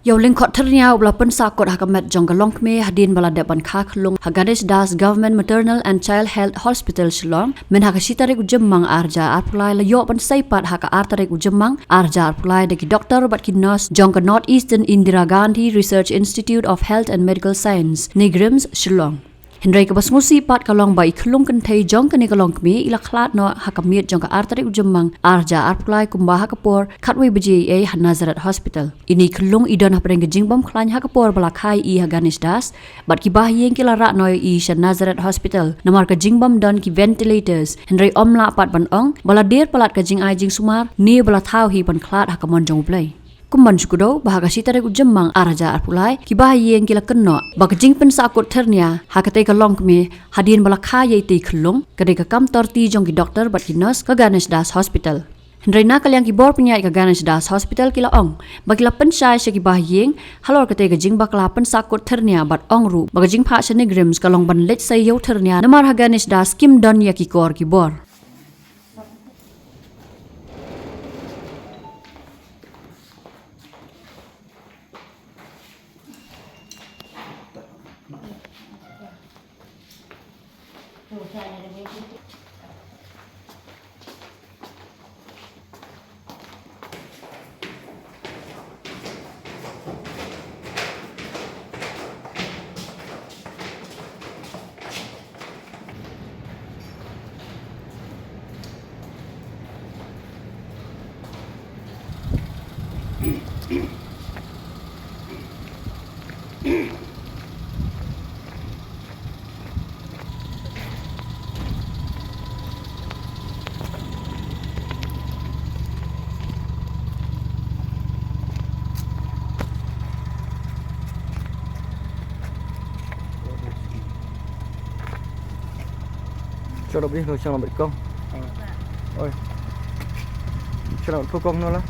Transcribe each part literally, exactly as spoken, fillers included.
Ïa u lyngkhot thyrnia uba la pynsahkut ha ka met jong ka longkmie hadien ba la dep ban kha khyllung ha Ganesh Das Government Maternal and Child Health Hospital Shillong, mynha ka shi tarik u Jymmang ar hajar arphew lai, la ïoh ban sei pat ha ka ar tarik u Jymmang ar hajar arphew lai da ki doktor bad ki nurse jong ka North Eastern Indira Gandhi Research Institute of Health and Medical Science, NEIGRIHMS, Shillong. Hynrei kaba sngewsih pat ka long ba i khyllung kynthei jong kane ka longkmie i la khlad noh ha ka miet jong ka ar tarik u Jymmang ar hajar arphew lai kumba ha ka por khatwei baje eiei ha Nazareth Hospital. Ine i khyllung i don hapdeng ka jingbymkhlaiñ ha ka por ba la kha ïa i ha Ganesh Das, bad ki bahaïing ki la rah noh ïa i sha Nazareth Hospital namar ka jingbymdon ki ventilators, hynrei ym lah pat ban ong ba la dier palat ka jingai jingsumar ne ba la thaw hi ban khlad ha ka mon jong U Blei. Kum ban shu kdew ba ha ka shi tarik u Jymmang ar hajar arphew lai, ki bahaïing ki la kynnoh ba ka jingpynsahkut thyrnia ha katei ka longkmie hadien ba la kha ïa itei i khyllung ka dei ka kam torti jong ki doktor bad ki nurse ka Ganesh Das Hospital. Hynrei na ka liang ki bor pynïaid ka Ganesh Das Hospital ki la ong ba ki la pynshai sha ki bahaïing halor katei ka jingbakla pynsahkut thyrnia bad ong ruh ba ka jingphah sha NEIGRIHMS ka long ban leit sei ïa u thyrnia namar ha Ganesh Das kim don ïa ki kor ki bor. Cho nó biết thôi, cho nó bị cong. Ôi. Cho nó thu công nó là.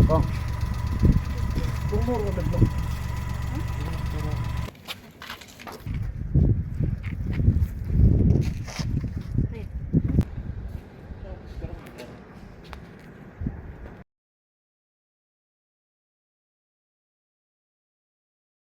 Con. Cũng mua một bình.